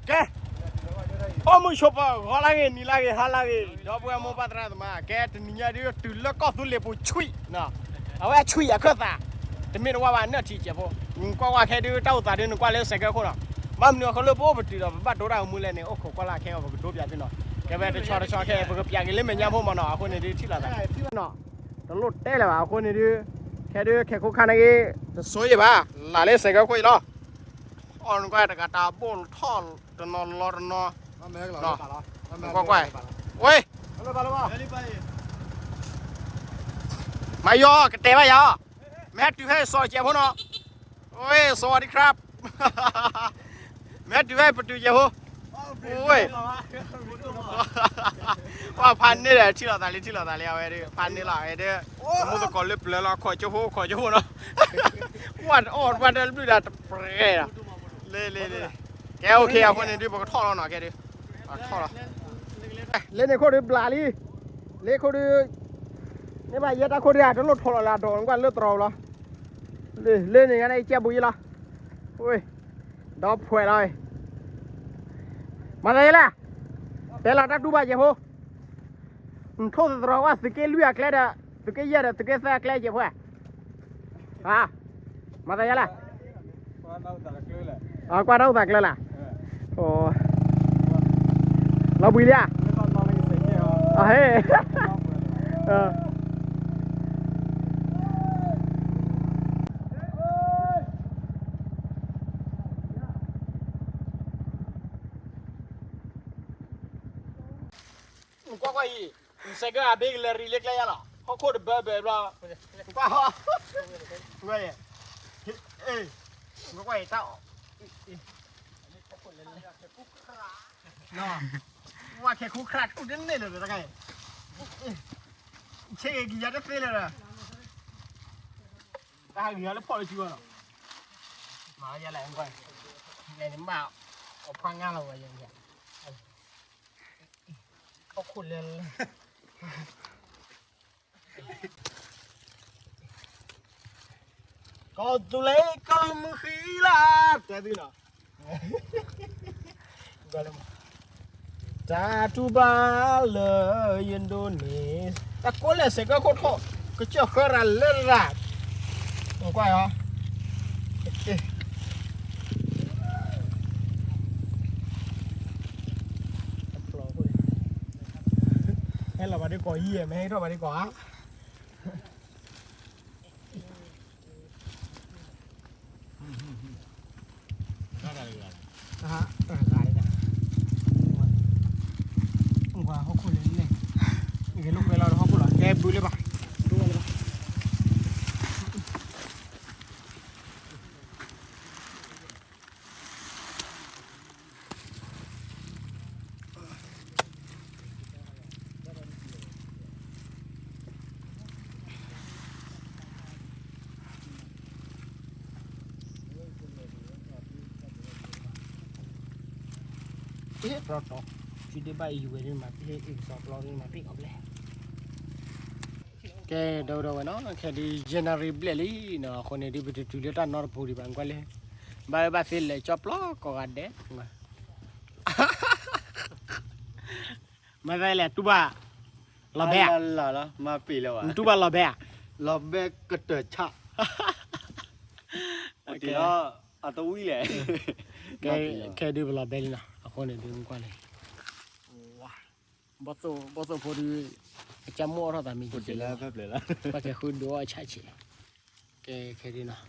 ကဲ, အိၣ်မုာ်ဆိးပၢၤ ဂီၤလၢဂ့ၤ နံၤလၢဂ့ၤ ဟါလၢဂ့ၤ ဒီပုၢ်ဝဲၢ်မိၢ်ပၢ်သရၣ်သမါ, ကဲတနံၤညါဒုး တုၤလၢကီၢ်သူလ့ၤပူၤဆှံ, အဝဲဆှံယၤခၢၣ်သး, တမ့ၢ်တဝါဘၣ် နၢၣ်ထံးစဲးဖိ, နကွၢ်ကွၢ်ခဲဒုး တၢ်အိၣ်သးဒုး နကွၢ်လၢစဲးကၢခိၣ်နီၤ, ဘၣ်မနုၤအဃိလၢပအိၣ်ပတုာ်ဒီး ပဘၣ်ဒိတၢ်ဂီၤမူလဲၣ်န့ၣ် အိၣ်ခိးကွၢ်လၢ်ခဲအီၤ ပကဒိပၠးသုနီၤ, ကဲဝဲတဆီတဆီခဲ ပကပၠးက့ၤလၢမဲာ်ညါဖိမ့ၢ်နီၤ, အဃိန့ၣ်ဒုး ထံၣ်လိာ်သး တလိၣ်တဲလၢၤဘၣ်, အဃိန့ၣ်ဒုး ခဲဒုး ခဲခိၣ်ခါန့ၣ်ဂ့ၤ တဆိယ့ၣ်ဘၣ်, လၢ်လၢစဲးကၢခိၣ်အံၤလီၤ, အီၣ်နကွၢ်တကးတၢ်ဘိၣ်ထီၣ်တနီၤလီၤတနီၤ, ကွၢ်ကွၢ်, ဝ့ၢ်, မၤယီၤ ကတဲဘၣ်ယၤအီၤ, မ့ၢ်ဟဲတုၤဖဲစီၤကဲးဖိနီၤ, ဝ့ၢ် สวัสดีครับ, မ့ၢ်ဟဲတုၤဖဲပတုၤကဲးဖိ, ဝ့ၢ် ပှၤဖးန့ၢ်ဒီး ထံၣ်လိာ်သးလံ ထံၣ်လိာ်သးလံ အဝဲဒုး ဖးန့ၢ်လီၤ အဝဲဒုး, သမူသကိးလၢပျၢၤလီၤ ခိးကၠိဖိ ခိးကၠိဖိနီၤ, ပှၤအီၣ်ပှၤတၢ်ဘျုးဒၣ်တပြဲးဒီး, လ့လ့လ့, ကဲ OK အဃိန့ၣ်ဒုး ပကထီၣ်လီၤနီၤ ကဲဒုး, ထီၣ်လီၤ, လ့န့ၣ်ခိၣ်ဒုးဘျးလံ, လ့ခိၣ်ဒုး, န့ၢ်ဘၣ်ယဲတၢ်ခိၣ်ဒုး တလိၣ်ထီၣ်လီၤလၢအဒိး နကွၢ်လၢတရီလီၤ, လ့န့ၣ်ညါန့ၣ် ကဲဘူးယံလီၤ, ဝ့ၢ် ဒီဖှဲးလီၤ, မၤသးယဲလဲၣ်, တဲလီၤတၢ်တူၢ်ဘၣ်ယဲဖိ, နထိၣ်သတြီၤဝဲ သုးက့လွံၢ်အကျဲဒီး သုးက့ယဲၢ်ဒီး သုးက့သၢအကျဲယဲဖိ, မၤသးယဲလဲၣ်, ကွၢ်တၢ်အိၣ်သးကျၢလၢ်, လီၤဘှံးလံဧါ, ဟဲ ကွၢ်ကွၢ်အံၤ, နစဲးကၢအဘ့ကလဲၤရံလၢကျဲယါလီၤ, ဟီၣ်ခိၣ်တဘၢဘၢဘျီ, ကွၢ်, ကွၢ်အံၤ, တၢ်အီၣ်, ဝဲခဲခူခရးထူၣ်တန့ၢ်လၢၤတဂၤအံၤ, ဆ့ဂ့ၤကယၤတသ့လၢၤဒီး, တၢ်ဟးဂံၤဟးလၢဖီၣ်လၢစုဂီၢ်လီၤ, မၤယဲလဲၣ်, လဲၤန့ၣ်မး, အဖှါငါလီၤဝဲယဲ, ဟီၣ်ခိၣ်လဲၤလဲၤ ကီၢ်သူလ့ၤကီၢ်မုၢ်ဃံလၤ, တဲသုနီၤ, တၢ်တူၢ်ဘၣ်လၢယဒိးန့ၣ်, တၢ်ကိးလဲၣ်စဲးကၢခိၣ်ထီၣ်, ကစၢၢ်ဃၢရၤလၢရၤ, ကွၢ်အီၤ ဟဲလီၤဘၣ်ဒ်ကီးယံၤ မ့ၢ်ဟဲထီၣ်ဘၣ်ဒ်ကီးဧါ, ဟီၣ်ခိၣ်လၢန့ၣ်, ဂ့ၤလိာ်ကွဲလီၤဟီၣ်ခိၣ်လီၤ ကဲဘုလၢဘၣ်, ပျီတီ, စုဒ့ဘၣ်အံၤဝဲဒ်မၤပ့ၢ်အံၤကစီၤပျီဒ်မၤပ့ၢ်ခီဘျဲၣ်, ကဲ ဒီဒီဝဲနီၤ ခဲဒုး ယဲၢ်နၣ်ရံၣ်ဘျဲၣ်လံနီၤ အဃိန့ၣ်ဒုး ပတတုၤလၢတၢ်နီတပူၤဒံးဘၣ် ကွၢ်လၢ ဘၣ်ဝဲဘၣ်သ့လဲၤကၠီပျီကိးဂၤဒဲး မ့ၢ်လဲၤတူၢ်ဘၣ် လီၤဘဲဧါ, မၤပ့ၤလၢၤဘၣ် နတူၢ်ဘၣ်လီၤဘဲဧါ, လီၤဘဲကတၢၢ်ဆၣ်, အတံၤလီၤ အတဝံၣ်လဲၣ်, ကဲ ခဲဒုးပလီၤဘဲလံနီၤ အဃိန့ၣ်ဒုးကွၢ်န့ၣ် ဘီၣ်သိၣ်ဖိဒုး အကၠၢ်မိၣ်အီၣ်ထီၣ်သးမံၤက့ၤလၢ ပှၤကဲဃုဒုးအီၣ်ဆၣ်ဆံး, ကဲခဲဒုးနီၤ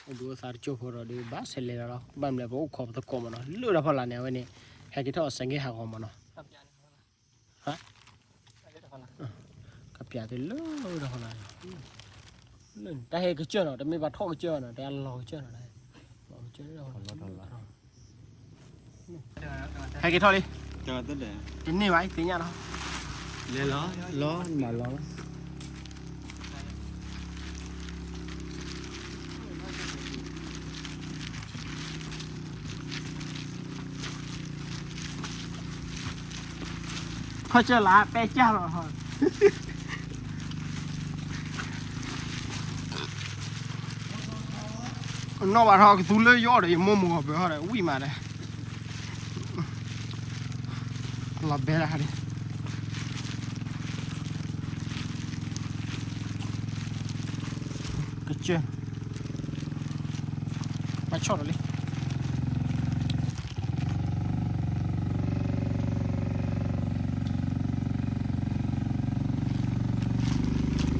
အိၣ်ဘှံးအိၣ်သါတကၠိၢ်ဖိဒီးဒုး ဘၣ်ဆဲးလဲၤလီၤဒီး ဘၣ်မနုၤလဲၣ် ပအိၣ်ခိးပသကိးမးနီၤ လၢတၢ်ဖီလာ်န့ၣ် အဝဲန့ၣ် ဟဲက့ၤထီၣ်စဲးက့ၤဟးဂီၤမးနီၤ ကပျးသုလၢတၢ်ဖီလာ်န့ၣ် တၢ်ဟဲကစၢၢ်နီၤ တမ့ၢ်ဘၣ်ထီၣ်ကစၢၢ်ဘၣ်နီၤ တၢ်လီၤကစၢၢ်နီၤ ဟဲက့ၤထီၣ်လံ, တန့ၢ်ဘၣ် သ့ၣ်ညါလီၤ, လဲၤလီၤ လီၤ နမၤလီၤလီၤ, ခီၣ်စၢၢ်လၢပဲကၢ်လီၤ, နီၢ်ဘၣ်ထီၣ်ကသူလၢယအီၣ်ဒီး ယမိၢ်မိၢ်ဂီၤပၢၤဟီၣ်ဒီး ဝံၣ်မးဒီး, လီၤဘဲလၢဟါန့ၣ်, ကစၢၢ်, ဘၣ်ဆီၣ်ဒီးလံ.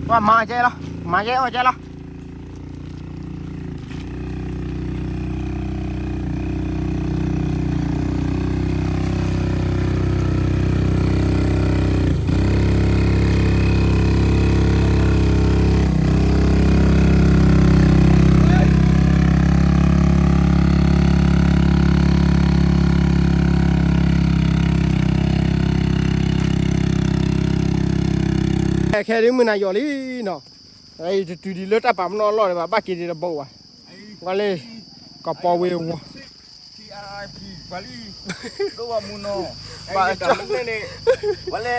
ပှၤမၤကဲလီၤ, မၤကဲအီၣ်ကဲလီၤ. ခဲဒုးမုၢ်နၤယီၤလံနီၤ, တတုၤဒံးလၢတၢ်ပာ်ပနီၣ်အလီၢ်ဒံးဘၣ်, ဘၣ်က့ၤဒံးတဘိဘၣ်. ကွၢ်လၢ ကပီၤဝ့ၤဝီၤ ခ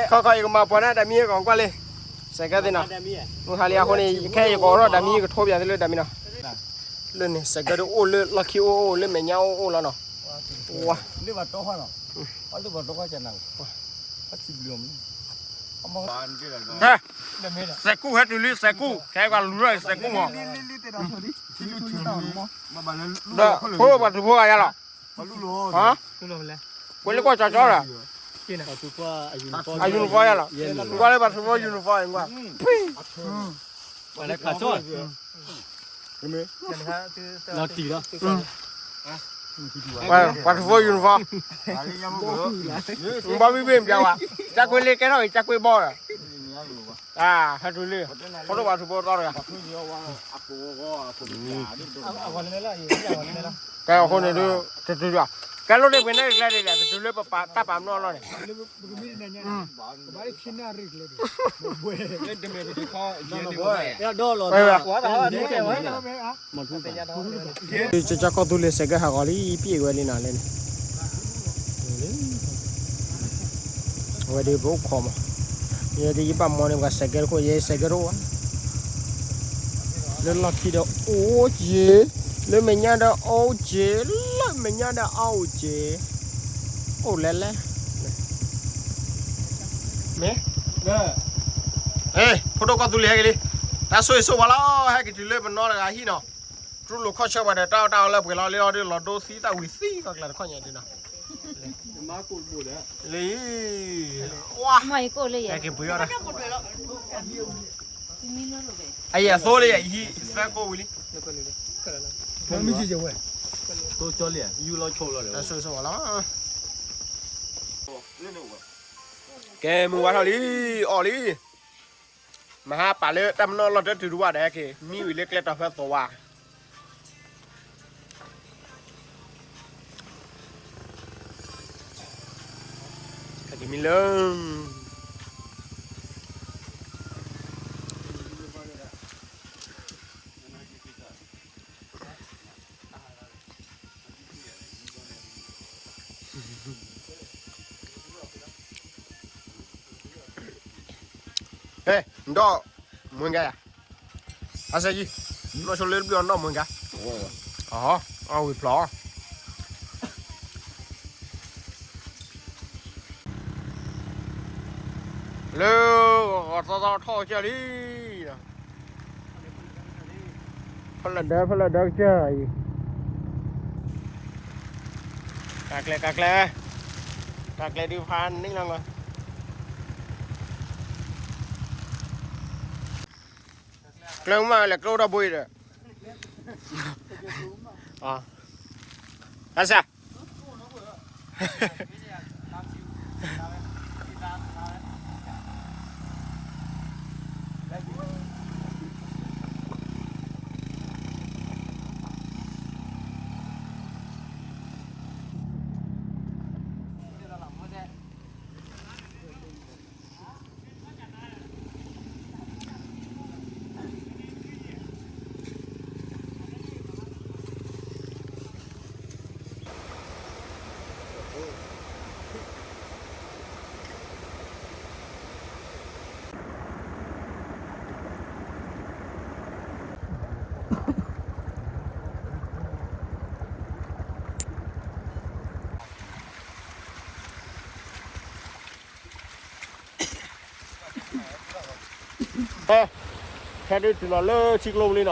ီခီယကမၤပှၤန့ၣ်ဒၣ်မံၤကီးကွၢ်လံ, စဲးကဲသ့ၣ်နီၤ, မုၢ်ဟါလံအဃိန့ၣ် ခဲယကအိးထီၣ်ဒၣ်မံၤ ယကထိပၠးသ့လၢဒၣ်မံၤနီၤ, လၢန့ၣ် စဲးကဲဒုးအိၣ်လၢလီၢ်ခံအိၣ်အိၣ် လၢမဲာ်ညါအိၣ်အိၣ်လီၤနီၤ, ဝါ စဲးကူၣ်ဟဲတုၤလံစဲးကူၣ် ခဲပှၤလူၤထီၣ်စဲးကူၣ်မး, ဒီးဖိပှၤထူဖိဂၤယါလီၤ, ကွဲးလၢကွၢ်ကၠီကၠီဒီး, အ uniform ယါလီၤ, ကွၢ်လၢပှၤထူဖိ uniform ကွၢ်, ပှၤထူဖိ uniform, ဘီဘံၣ်ဘ့ၣ်မပျါဝဲ, ကၠၢ်ကွ့လ့ကဲထီၣ်အံၤ ကၠၢ်ကွ့ဘီဒီး, ဟဲတုၤလံ, ဖိဒိၣ်ပှၤထူဖိသီတဂၤ ကဲအဃိန့ၣ်ဒုး တတုၤဒီး, ကဲလိၣ်ဒ့ၣ်ပှ့ၤန့ၣ်ကျဲဒ်လဲၣ် တတုၤလၢပပာ်တၢ်ပာ်ပနီၣ်အလီၢ်န့ၣ်, ကၠီကၠီကီၢ်သူလ့ၤစဲးကဲဟးဂီၤလံ ပံၣ်အဝဲလံနီၤလဲၣ်န့ၣ် အဝဲဒၣ်ပအိၣ်ခိးမး, ယဲဒၣ်ယဘၣ်မီန့ၣ် ပှၤစဲးကဲတခိၣ် ယဲစဲးကဲတအိၣ်ဘၣ်, လၢလီၢ်ခံဒီးအိၣ်က့ၤ, လၢမဲာ်ညါဒီးအိၣ်က့ၤ, လၢမဲာ်ညါဒီးအိၣ်က့ၤ, အိၣ်လဲၣ်လဲၣ်, မ့ၢ်, ဖိဒိၣ်ကီၢ်သူလ့ၤဟဲက့ၤလံ, တၢ်ဆိၣ်ဂ့ၤဆိၣ်ဝါလီၤ ဟဲက့ၤတုၤလၢပနီတဂၤဟံၣ်နီၤ, တူၢ်လိာ်ခီၣ်ဆၢပှၤဒီးတၢ်အီၣ်တၢ်အီလၢပှဲၤလီၤလံလီၤဒုး လီၤဒိသံသၣ်ဝံၤသံသီကျါတခီညါဒုးနီၤ, လၢ မ့ၢ်ကအိၣ်လၢ, အယဲၢ်အသိလၢယဟံၣ်သၢကိးဝံၤလံ, မ့ၢ်ကဝဲ, တိကၠီလံ ယူလီၤဆိလီၤဒီး, ဆိၣ်ဂ့ၤဆိၣ်ဝါလီၤ, ကဲမုၢ်ဝါထီၣ်လံ, အီၣ်လံ, မဟါပာ်လၢတၢ်ပနီၣ်လီၢ်တတုၤတဝၢ်ဒီးဟဲက့ၤ မံဝံၤလၢကျဲတီၤဖဲသိးဝါ ဟဲက့ၤမံလၢ ဟဲ, နဒီး မွဲဂၤယၤ, အစဲယံၤ, နီၢ်ဆိလၢတဘျုးအီၤနီၢ်မွဲဂၤ, အဝံၤဖျိး လၢ ဂီၤသီသီထီၣ်ကၢလံ, ဖဲလၢဒၢ ဖဲလၢဒၢကစၢ်အံၤ, ကကျဲ ကကျဲ, ကကျဲဒုးဖးန့ၣ်လီၤ, ကျဲမးလဲၤကျိဒီဘိအံၤဒီး, အစ ဟဲ ဟဲ, ခဲဒုးတုၤလီၤလၢထံကျိပူၤလံနီၤ,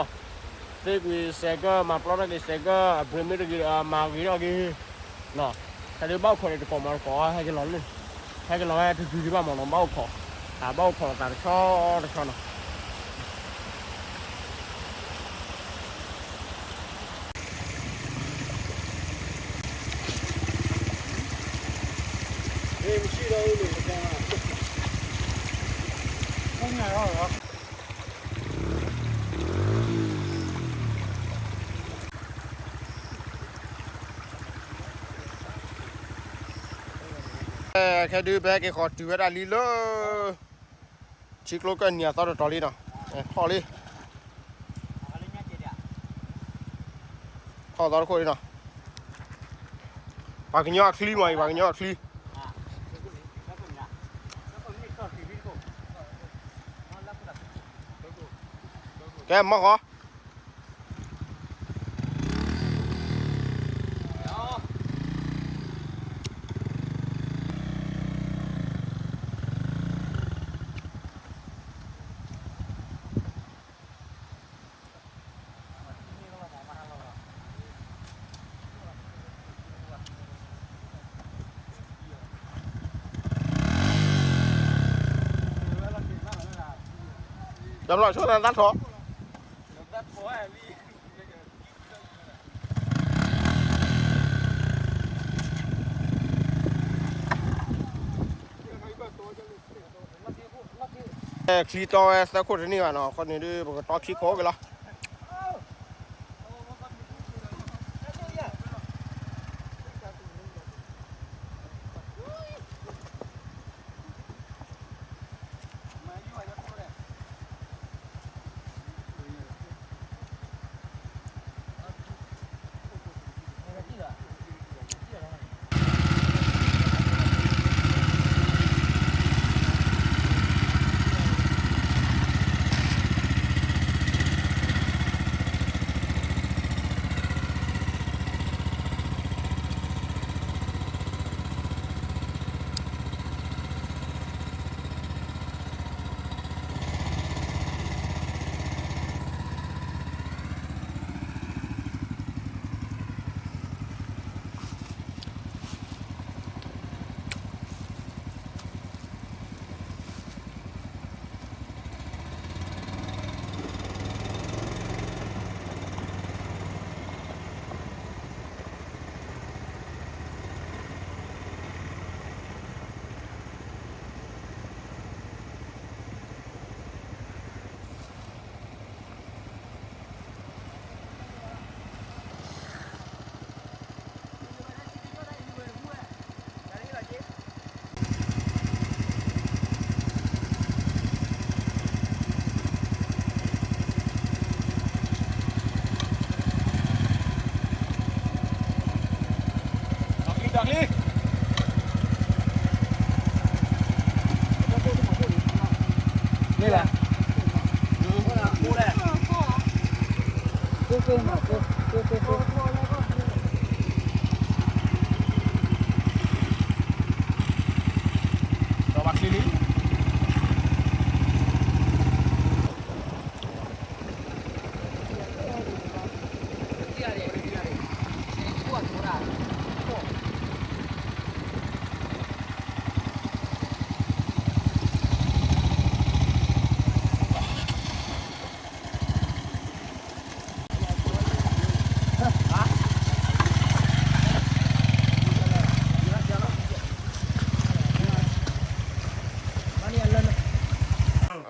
သ့ကွံာ်စဲးကၢ မၤပျီထီၣ်က့ၤစဲးကၢ အပှ့ၤမ့ၢ်တဂ့ၤ မၤဂ့ၤထီၣ်က့ၤနီၤ, ခဲဒုးဘၣ်အိၣ်ခိးန့ၣ်တကိးမၤတကိး ဟဲက့ၤလီၤလၢ, ဟဲက့ၤလီၤဟဲတုၤတုၤဒံးဘၣ်မးနီၤ ဘၣ်အိၣ်ခိး, ဘၣ်အိၣ်ခိးသးတဆီတဆီနီၤ ခဲဒုးပဟဲက့ၤဃီၤတုၤဝဲဒၣ်လံလၢ ထံကျိကၢၢ်နံၤအသီတတီၤလံနီၤ, ထီၣ်လံ, ထီၣ်သီတခိၣ်လံနီၤ, ပှၤကညီအချံမးအံၤ ပှၤကညီအချံ, ကဲမီၢ်ဃီ တဘျီဆိတၢ်ထီၣ် ချံတီဝဲသၢခိၣ်တန့ၢ်ဘၣ်နီၤ, အဃိန့ၣ်ဒုး ပကတီခံခိၣ်က့ၤလီၤ.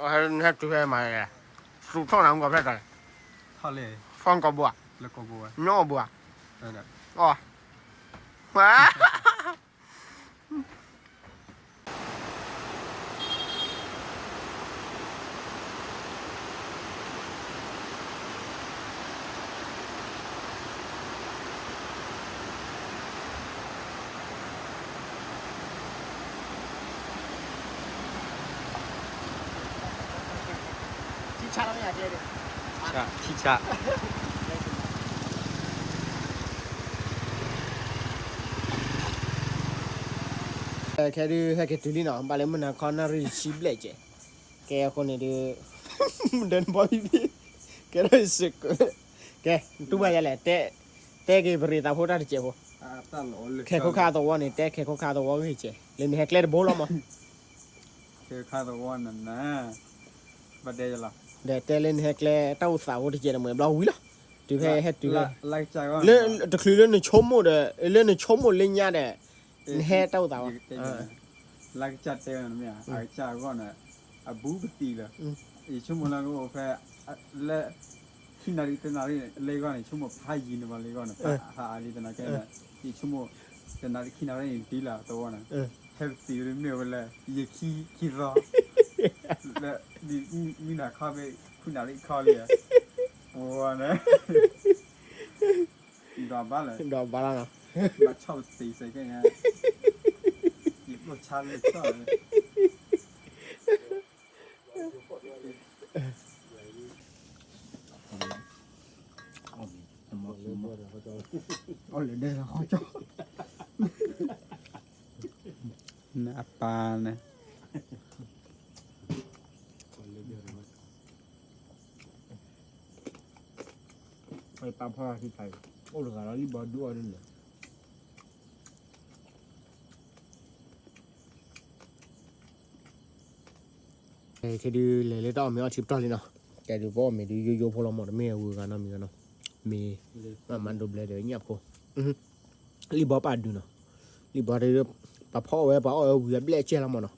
ဟဲတုၤဖဲမၤလဲၣ်, သူၣ်ထီၣ်နၤမူကီၢ်ဖျဲၣ်တၢ်လဲၣ်, ထီၣ်လဲၣ်, ဖီၣ်ကီၢ်ဘိဧါ, လၢကီၢ်ဘိဧါ, ညီအီၣ်ဘိဧါ, အီၣ် ထံဆး, ခဲဒုးဟဲက့ၤတုၤလံနီၤ, ဘၣ်လၢမုၢ်နၤခီနၣ်ရံၣ်ဆံဘျဲၣ်ကဲး, ကဲအဃိန့ၣ်ဒုး ဒီးနဘီဘံဘံ, ကဲထီၣ်စ့ၢ်ကီး, ကဲ, တူၢ်ဘၣ်ယၤလဲၣ်, တဲ, တဲက့ၤပရံးသးဖိတၢ်တစဲးဖိ, ခဲခိၣ်ခါသဝီန့ၣ် တဲခဲခိၣ်ခါသဝီဂ့ၤစဲး လၢနဟဲကျဲတဘိလီၤမး, ခဲခိၣ်ခါသဝီန့ၣ်, ဘၣ်တဲယလီၤ, ဒီးတဲလၢနဟဲကျဲတၢ်အိၣ်သးဖိတစဲးန့ၣ် မ့ၢ်ဘျီဝံၤလီၤ, တုၤဖဲဟဲတုၤဖဲ, လၢတချုးလၢနဆိကမိၣ်ဒီး လၢနဆိကမိၣ်လၢညါဒီး, နဟဲတၢ်အိၣ်သးဝဲ လၢကစၢ်တဲဝဲန့ၣ်မ့ၢ်ဧါ, အကစၢ်အဂီၢ်န့ၣ်, အဘူးကသံၣ်လၢ, ယဆိကမိၣ်လၢကအိၣ်ဖဲ, လၢ, ခံနၣ်ရံၣ်တနၣ်ရံၣ်လၢအဂီၢ်န့ၣ် ဆိကမိၣ်ဖးယံၤန့ၣ်ဘၣ်လၢအဂီၢ်န့ၣ်, ဖးအါလံတနၤကဲန့ၣ်, ယဆိကမိၣ်, တနၣ်ရံၣ်ခံနၣ်ရံၣ်န့ၣ်တုၤလီၤသဝီန့ၣ်, ဟဲပသံၣ်ဝဲမ့ၢ်ဝဲလၢ, ယခံ, ခံသီ, လၢ, မုၢ်နၤခီဖဲ, ခွံနၣ်ရံၣ်ခီလံ, ပဝဲန့ၣ် ဒီးဘၣ်လၢ, ဒီးဘၣ်လီၤနီၤ, ဘၣ်ဆီၣ်ပသံးစ့ၢ်ကီးန့ၣ်, ယကျိၣ်ဆါလၢဆီၣ်လၢ, အီၣ်လၢဒဲဟီကၠီ, နအပၢ်န့ၣ် ပာ်ဖီထီၣ်ထံထီၣ်အံၤ, အိၣ်တဂၤလီၤ လံၣ်ဘီဒုးအီၣ်ဒ်န့ၣ်, ခဲဒုးလဲၤလၢတၢ်အီၣ်မ့ၤအီထံပတီၢ်လံနီၤ, ကဲဒုးပအီၣ်မ့ၤဒုးယိယိဖိလီၤမး တမ့ၢ်ဝဲဂၤနီတမံၤဂၤနီၤ, မ့ၢ်, မၤဒိးဘျဲဒီးညၣ်ဖိ, လံၣ်ဘီပာ်ဒုးနီၤ, လံၣ်ဘီဒုး, ပာ်ဖီအီၣ်ဝဲ ပာ်အီၣ်ဝဲဝံၤအဘျဲၣ်အကဲလီၤမးနီၤ,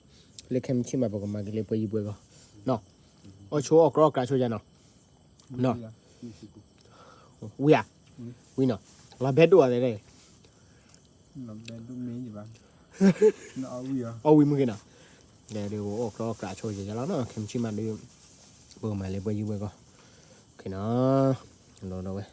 လၢခဲမုၢ်ဆ့ၣ်မး ပကမၤက့ၤလၢပှဲၤယံၤပှဲၤဂီၢ်, အီၣ်ဆိအီၣ်ကြီအီၣ်ကြီဆိယၤနီၤ ဝံၤဧါ, ဝံၤနီၤ, လီၤဘဲဒိၣ်အသး, အီၣ်ဝံၤမုၢ်က့ၤနီၤ, ဒီးဒုးအိၣ်ကြီအီၣ်ကြီဆိယၤလီၤနီၤ, ခဲမုၢ်ဆ့ၣ်မးဒုး, ပကမၤလၢပှဲၤယံၤပှဲၤဂီၢ်, နီၤ, ဒီးဝဲ